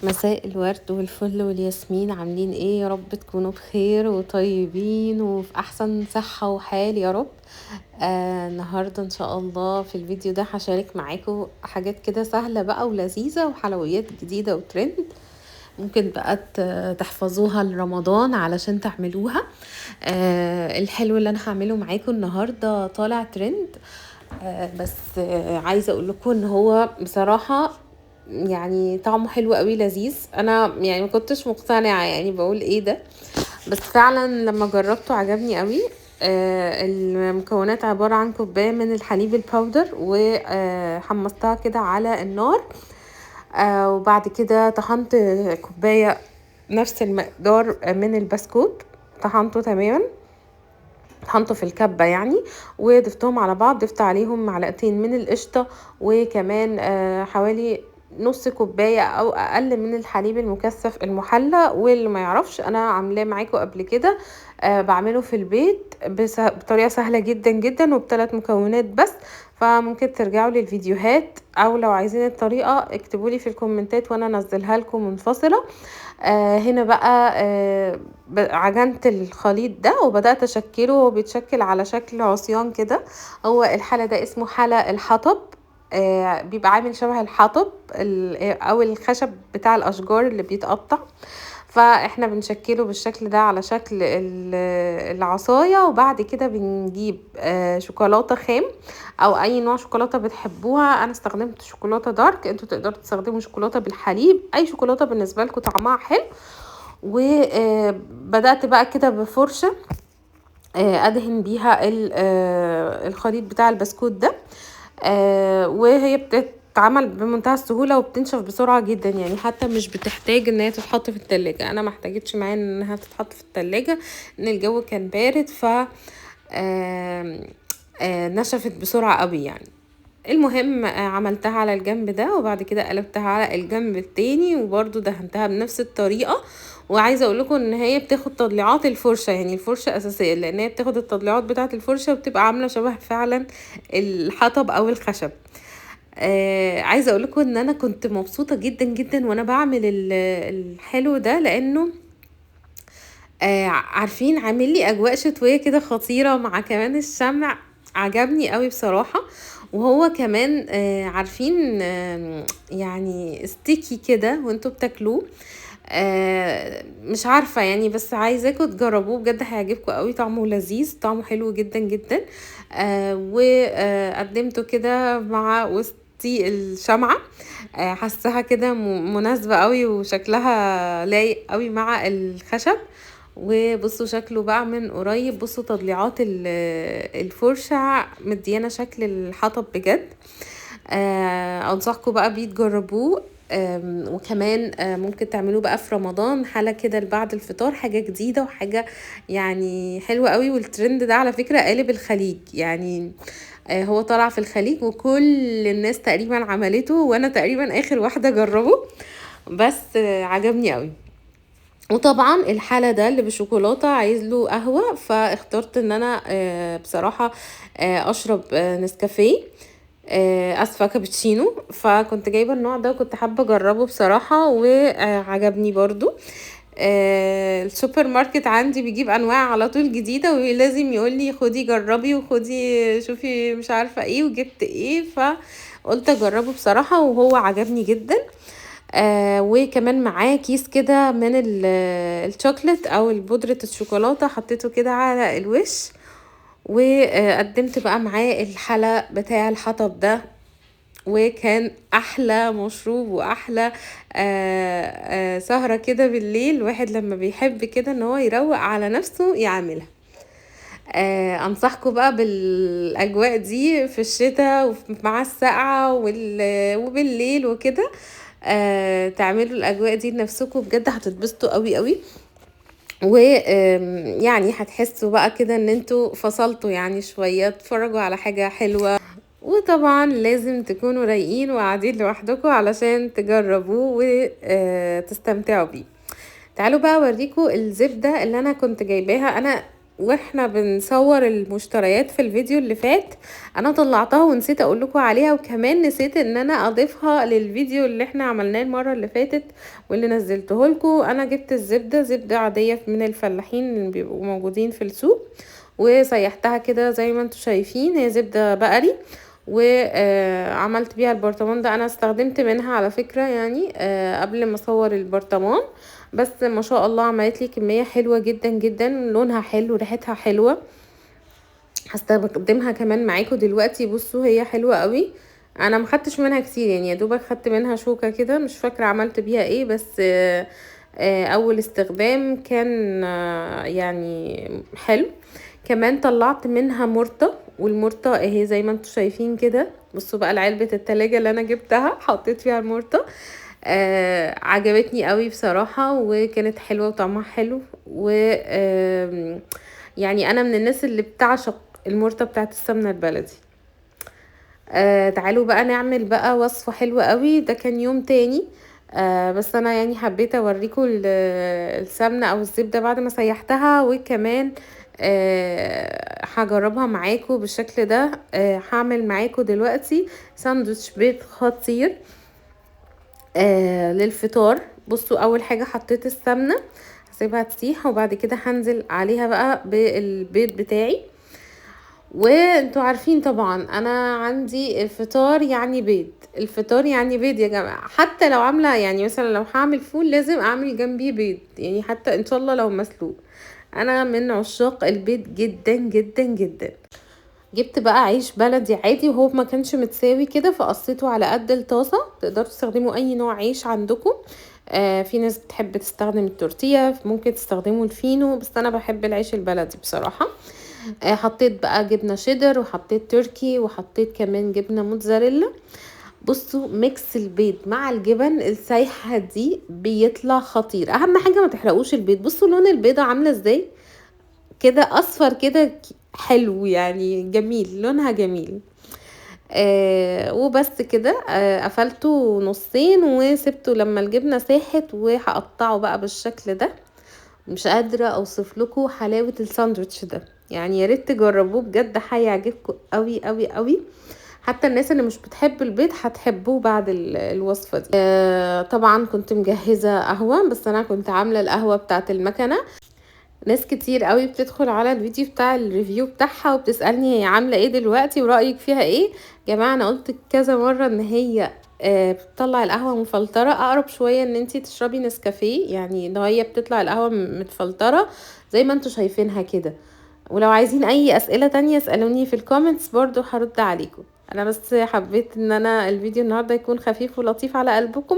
مساء الورد والفل والياسمين. عاملين ايه؟ يا رب تكونوا بخير وطيبين وفي احسن صحة وحال يا رب. النهاردة ان شاء الله في الفيديو ده هشارك معاكم حاجات كده سهلة بقى ولذيذة وحلويات جديدة وترند، ممكن بقى تحفظوها لرمضان علشان تعملوها. الحلو اللي انا هعمله معاكم النهاردة طالع ترند، بس عايزة اقول لكم ان هو بصراحة طعمه حلو قوي لذيذ. انا ما كنتش مقتنعة، بقول ايه ده، بس فعلا لما جربته عجبني قوي. المكونات عبارة عن كوباية من الحليب الباودر وحمصتها كده على النار، وبعد كده طحنت كوباية نفس المقدار من البسكوت، طحنته تماما، طحنته في الكبة وضفتهم على بعض. ضفت عليهم معلقتين من القشطة وكمان حوالي نص كوباية أو أقل من الحليب المكثف المحلى. واللي ما يعرفش أنا عاملاه معاكم قبل كده، بعمله في البيت بطريقة سهلة جدا جدا وبثلاث مكونات بس، فممكن ترجعوا للفيديوهات أو لو عايزين الطريقة اكتبوا لي في الكومنتات وأنا انزلها لكم منفصلة. هنا بقى، عجنت الخليط ده وبدأت أشكله، هو بيتشكل على شكل عصيان كده. هو الحلى ده اسمه حلى الحطب، بيبقى عامل شبه الحطب أو الخشب بتاع الأشجار اللي بيتقطع، فإحنا بنشكله بالشكل ده على شكل العصاية. وبعد كده بنجيب شوكولاتة خام أو أي نوع شوكولاتة بتحبوها. أنا استخدمت شوكولاتة دارك، انتوا تقدروا تستخدموا شوكولاتة بالحليب، أي شوكولاتة بالنسبة لكم طعمها حلو. وبدأت بقى كده بفرشة، أدهن بيها الخليط بتاع البسكوت ده، وهي بتتعمل بمنتهى السهولة وبتنشف بسرعة جدا، حتى مش بتحتاج ان هي تتحط في التلاجة. انا ما احتاجتش معايا انها تتحط في التلاجة، ان الجو كان بارد، ف نشفت بسرعة قوي. المهم، عملتها على الجنب ده، وبعد كده قلبتها على الجنب التاني وبرده دهنتها بنفس الطريقة. وعايزة اقول لكم ان هي بتاخد تضليعات الفرشة، الفرشة اساسية لان هي بتاخد التضليعات بتاعة الفرشة وبتبقى عاملة شبه فعلا الحطب او الخشب. عايزة اقول لكم ان انا كنت مبسوطة جدا جدا وانا بعمل الحلو ده، لانه، عامل لي اجواء شتوية كده خطيرة مع كمان الشمع، عجبني قوي بصراحة. وهو كمان، ستيكي كده وانتوا بتاكلوه، مش عارفة بس عايزاكم تجربوه بجد، هيعجبكم قوي، طعمه لذيذ، طعمه حلو جدا جدا. وقدمته كده مع وسطي الشمعة، حاساها كده مناسبة قوي وشكلها لايق قوي مع الخشب. وبصوا شكله بقى من قريب، بصوا تضليعات الفرشة مديانة شكل الحطب بجد. انصحكم بقى بيه تجربوه. وكمان، ممكن تعملوه بقى في رمضان حالة كده بعد الفطار، حاجة جديدة وحاجة حلوة قوي. والترند ده على فكرة قالب الخليج، هو طلع في الخليج وكل الناس تقريبا عملته، وانا تقريبا اخر واحدة جربه، بس عجبني قوي. وطبعا الحالة ده اللي بالشوكولاتة عايز له قهوة، فاخترت ان انا، بصراحة، اشرب، نسكافيه، اسفة كابتشينو، فكنت جايبة النوع ده وكنت حابة اجربه بصراحة وعجبني برضو. السوبر ماركت عندي بيجيب انواع على طول جديدة ولازم يقول لي خدي جربي وخدي شوفي مش عارفة ايه وجبت ايه، فقلت اجربه بصراحة وهو عجبني جدا. وكمان معاه كيس كده من الشوكليت او بودرة الشوكولاتة، حطيته كده على الوش. وقدمت بقى معاه الحلى بتاع الحطب ده، وكان احلى مشروب واحلى، سهرة كده بالليل. الواحد لما بيحب كده ان هو يروق على نفسه يعملها. انصحكم بقى بالاجواء دي في الشتاء ومع السقعة وبالليل وكده، تعملوا الاجواء دي لنفسكم بجد، هتتبسطوا قوي قوي. هتحسوا بقى كده ان انتوا فصلتوا شوية، تتفرجوا على حاجة حلوة. وطبعا لازم تكونوا رايقين وقاعدين لوحدكم علشان تجربوه وتستمتعوا بيه. تعالوا بقى اوريكم الزبدة اللي انا كنت جايباها. انا واحنا بنصور المشتريات في الفيديو اللي فات انا طلعتها ونسيت اقول لكم عليها، وكمان نسيت ان انا اضيفها للفيديو اللي احنا عملناه المرة اللي فاتت واللي نزلته لكم. انا جبت الزبدة، زبدة عادية من الفلاحين اللي بيبقوا موجودين في السوق، وسيحتها كده زي ما انتم شايفين، هي زبدة بقري، وعملت بيها البرطمان ده. انا استخدمت منها على فكرة يعني قبل ما اصور البرطمان، بس ما شاء الله عملت لي كمية حلوة جدا جدا، لونها حلو، ريحتها حلوة. هستخدمها كمان معاكم دلوقتي. بصوا هي حلوة قوي، انا ما خدتش منها كتير يعني، يا دوبك خدت منها شوكة كده، مش فاكرة عملت بيها ايه، بس اول استخدام كان يعني حلو. كمان طلعت منها مرطة، والمرطة اهي زي ما انتم شايفين كده. بصوا بقى العلبة التلاجة اللي انا جبتها حطيت فيها المرطة، عجبتني قوي بصراحة، وكانت حلوة وطعمها حلو. و يعني انا من الناس اللي بتعشق المرطة بتاعت السمنة البلدي. تعالوا بقى نعمل بقى وصفة حلوة قوي. ده كان يوم تاني، بس انا يعني حبيت اوريكم السمنة او الزبدة بعد ما سيحتها، وكمان هجربها معاكم بالشكل ده. هعمل معاكم دلوقتي ساندوتش بيض خطير للفطار. بصوا اول حاجة حطيت السمنة، هسيبها تسيح، وبعد كده هنزل عليها بقى بالبيض بتاعي. وانتوا عارفين طبعا انا عندي الفطار يعني بيض، الفطار يعني بيض يا جماعة. حتى لو عاملة يعني مثلا لو هعمل فول لازم اعمل جنبيه بيض، يعني حتى ان شاء الله لو مسلوق. انا من عشاق البيض جدا جدا جدا. جبت بقى عيش بلدي عادي، وهو ما كانش متساوي كده فقصيته على قد الطاسة. تقدروا تستخدموا اي نوع عيش عندكم، في ناس بتحب تستخدم التورتيه، ممكن تستخدموا الفينو، بس انا بحب العيش البلدي بصراحة. حطيت بقى جبنة شيدر، وحطيت تركي، وحطيت كمان جبنة موتزاريلا. بصوا mix البيض مع الجبن السايحة دي بيطلع خطير. اهم حاجة ما تحرقوش البيض. بصوا لون البيضة عاملة ازاي كده، اصفر كده حلو يعني، جميل، لونها جميل. وبس كده. قفلته نصين وسبته لما الجبنة ساحت، وهقطعه بقى بالشكل ده. مش قادرة اوصف لكم حلاوة الساندوتش ده، يعني يا ريت تجربوه بجد، هيعجبكم قوي قوي قوي. حتى الناس اللي مش بتحب البيض هتحبوه بعد الوصفة دي. طبعا كنت مجهزة قهوة، بس انا كنت عاملة القهوة بتاعت المكنة. ناس كتير قوي بتدخل على الفيديو بتاع ال review بتاعها وبتسألني هي عاملة ايه دلوقتي ورأيك فيها ايه. جماعة انا قلت كذا مرة ان هي بتطلع القهوة مفلترة، اقرب شوية ان انتي تشربي نسكافيه، يعني ان هي بتطلع القهوة متفلترة زي ما انتوا شايفينها كده. ولو عايزين اي اسئلة تانية اسألوني في ال comments برضو هرد عليكم. انا بس حبيت ان انا الفيديو النهاردة يكون خفيف ولطيف على قلبكم.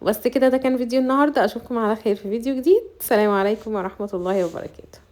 وبس كده، ده كان فيديو النهاردة. اشوفكم على خير في فيديو جديد. السلام عليكم ورحمة الله وبركاته.